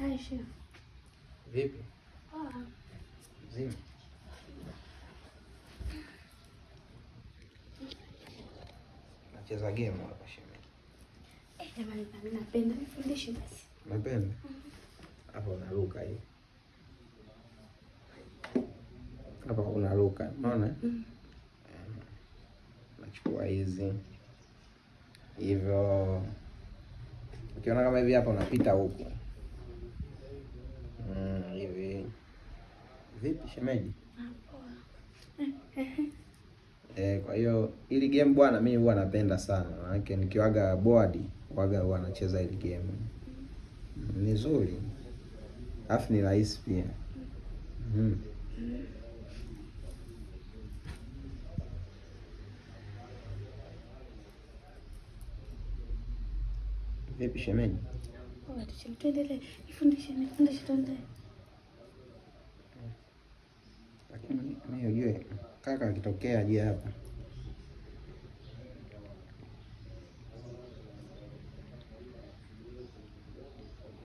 Aisha. Vipi? Mzima? Nacheza game hapa shemeji. Eh, jamani mimi napenda nifundishe basi. Napenda? Hapa unaruka hivi. Hapa unaruka, unaona? Mm. Nachukua hizi hivyo, ukiona kama hivi hapa unapita huku hivi. Vipi shemeji? Kwa hiyo ili game bwana, mimi huwa napenda sana, maanake nikiwaga board waga huwa nacheza ili game. Ni nzuri alafu ni rahisi pia. Mm. Vipi shemeji? Poa tu, tuendelee. Nifundishe, nifundishe tuendelee. Lakini mimi ujue kaka akitokea je hapa.